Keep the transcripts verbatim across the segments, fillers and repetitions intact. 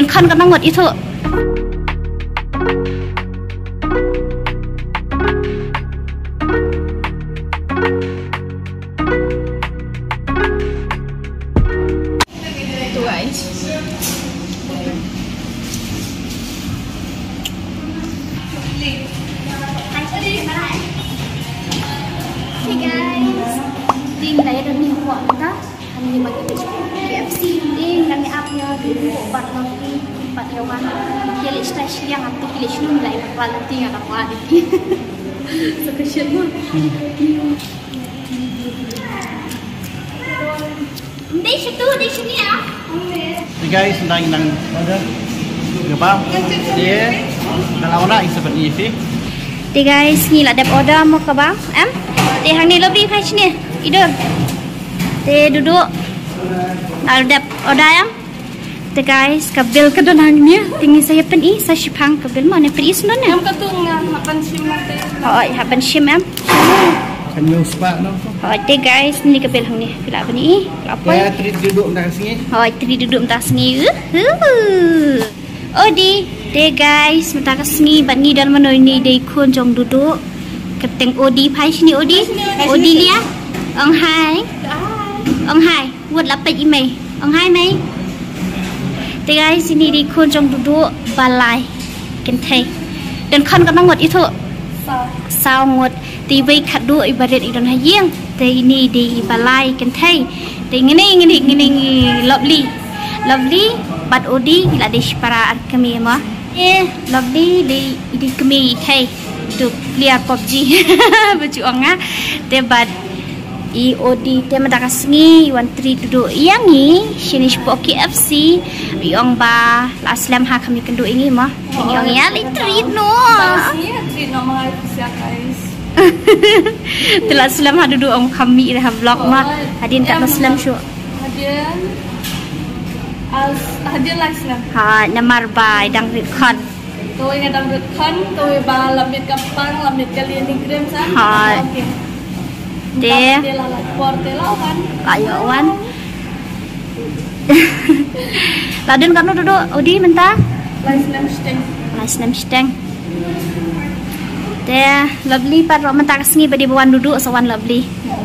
Khan ka nang ngot itu. Itu, guys. Hey guys, ding dai dong ni kuat dah. Kami bagi K F C ding kami ap ïa dulu bat lagi bat ïa wan. Kili stai siang atau kili sinu nilai bat lagi ada apa lagi. Sekesian pun. Dei sha tu, dei sha ni ah. Te guys, nang nang order kebab. Te dalam ona isa bani isi. Te guys, ngi la dep order mo kebab em. Te hangne Lovely phai shane. Idur. Te Dudu. Ngi la dep order em. Te guys, ka bill ka don hangne. Te ngi sa ïa pyni, sa shipang ka bill mo ne pyni snon ne. Em ka tu nga hap ban shim ma te. Oi, hap ban shim em. Kan ïa u spah no. Hoi, te guys, ni ka bill hangne. Phi lah ban i, phi lah poi. Te treat Dudu mynta ka sngi. Hoi, treat Dudu mynta ka sngi. Uhu. Odi, te guys, mynta ka sngi bad ngi don mano, ini dei khun jong Dudu. Kyrteng Odi, phai shane Odi. Odi Lia. Ong hai. Ong hai. Wat la peit i mei. Ong hai mei. Te guys, ini dei khun jong Dudu ba lai. Kynthei. Don khun katno ngut itu? Saw. Saw ngut. Te iwei i khatduh iba rit i don ha ïing. Te ini dei iba lai kynthei. Te ngini ngini ngini ngi Lovely. Lovely bad Odi ngi la dei shipara ar kmie mo. Eh, Lovely dei i dei kmie i thei. Tu player PUBG. Ba ju ong nga. Te bad i Odi te mynta ka sngi i wan treat Dudu ïa ngi shane shapoh K F C. I ong ba la slem ha kham ïakynduh ïa ngi mo. Te ngi ong ïa lei treat noh. Treat noh ma guys. Te la slem ha Dudu ong kham mih ha vlog mo. Hadien katno slem shuh. Hadien. As hadien la slem. Ha namar ba i dang rit khun. Kawei nga dang rit khun, kawei ba la miet ka pang, la miet ka liang ni krim san. Hai. Okay. Te. Te la la por te la wan. La ïoh wan. La don katno Dudu Odi mynta? Lai snem shiteng. Lai snem shiteng. Te Lovely pat ruh mynta ka sngi ba dei ba wan Dudu sa wan Lovely.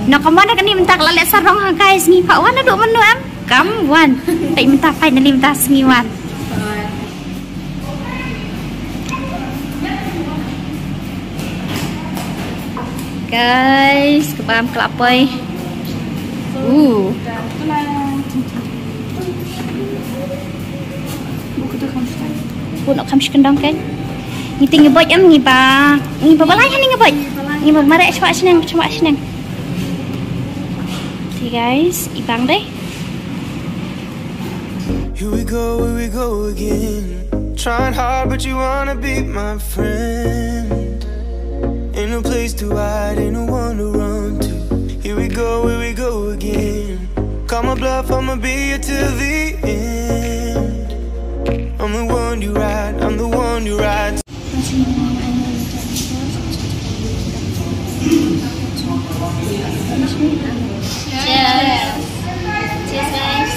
Noh kam wan kane mynta ka la leh sarong ha kai sngi pat wan Dudu mynno em? Kam wan. Peit mynta finally mynta sngi wan. Guys, kebab ka la poi. Uh. Pun ok kham shi kyndong kan. Ngi te ngi bot em ngi ba ngi ba balai ngi ngi bot. Ngi ba mareh chwa shneng chwa shneng. Okay guys, i bang dei. Here we go, here we go again. Trying hard, but you wanna be my friend. Ain't no place to hide, ain't no one to run to. Here we go, here we go again. Call my bluff, I'ma be here till the end. I'm the one you ride, I'm the one you ride. Cheers. Cheers, guys.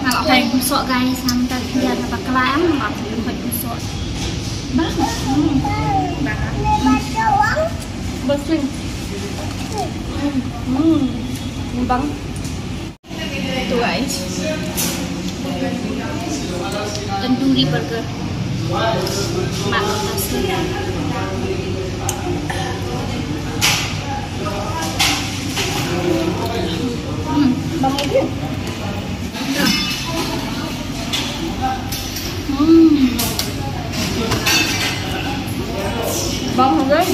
Nga la hoi kumsoh, guys, nga mynta ka ïa na bakla em, nga la hoi kumsoh. Bang. Hmm. Bang. Bang. Hmm. Bang. Ito, guys. Tandoori burger. Mat, mat. Hmm, bang lagi. Hmm. Bang, guys.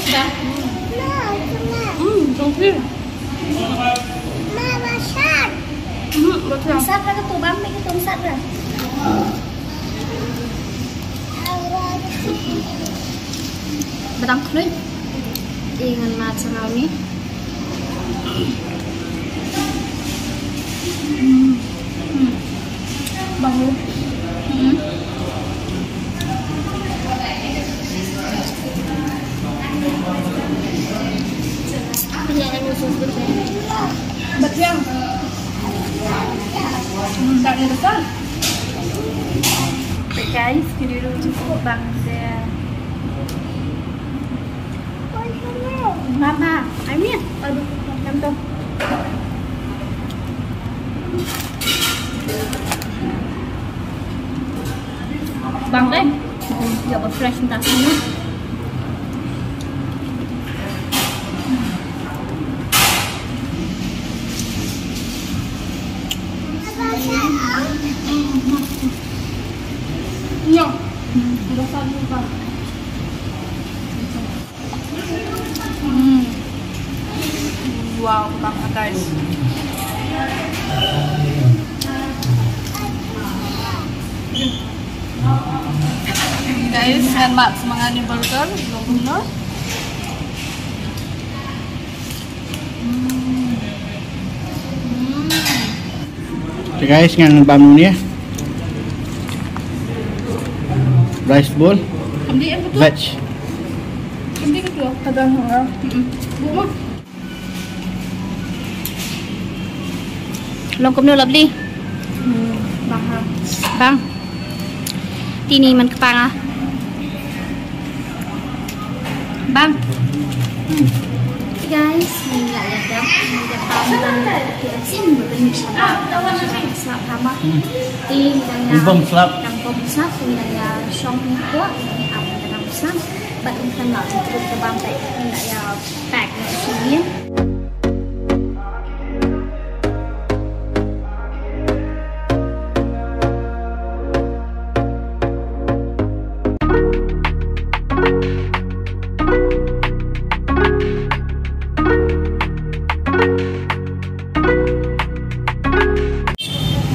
Hmm, thank you. Ma, ba sat. Mhm, ba sat. Sat ka tu, bam ka tu, sat ka. Ba dang khnuih. Ïa ngan mad sa nga uni. Hmm. Hmm. Bang. Hmm. But yeah. Hmm, tak ada besar. Okay, guys, kita dulu cukup bang dia. Mama, I'm here. Aduh, macam tu. Bang deh. Ïa ba fresh mynta sini. Nya. Udah satu, Bang. Hmm. Wow, banget, guys. Guys, ngan mad sa ma nga ïa une u burger, ïa une u burger. Hmm. Hmm. Okay guys, ngan bam une. Rice bowl. Veg. Long kumno, Lovely? Hmm, bang ha. Bang. Te ine man kpang ah. Bang. Guys, ngin ïa leit dap, ngin ïa bam bam, te ngin ïa bam slap ha ma. Te ngin ïa bam slap, ngin ïa bam slap, ngin ïa shong hapoh, ngin ïa bam bam slap. Bad ngin ïa bam, ngin ïa bam, ngin ïa pack noh sha ïing.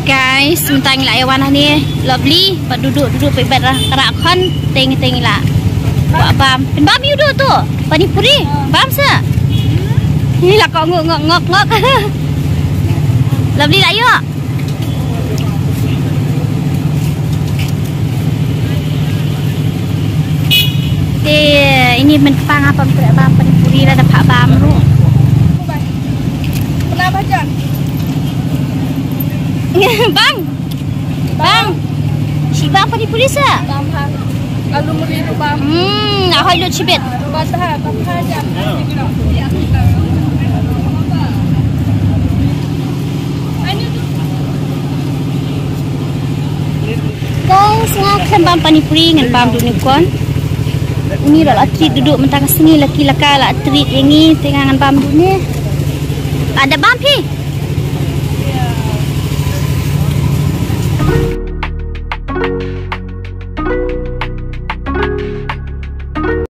Guys, mynta ngi la ïa wan hangne, Lovely, bad Dudu, Dudu peit bad Ra-, Rakhon, te ngi te ngi la. Kwah bam. Pynbam ïa u Dudu to. Pani puri, bam sa. Ngi la kwah ngok ngok ngok ngok. Lovely la ïoh. Te ine mynta nga pam treh bam pani puri, lada phah bam ruh. Pernah baca? Bang. Bang. Shi bam pani puri sa? Bam ha. Alu meri tu bam. Hmm, ahoy lut shibit. Bam ha, bam ha jam. Guys, nga khlem bam pani puri, ngan bam dune kon. Uni ruh la treat Dudu mynta ka sngi, la ki la ka la treat ïa ngi, te nga ngan bam dune. Ada bam phi?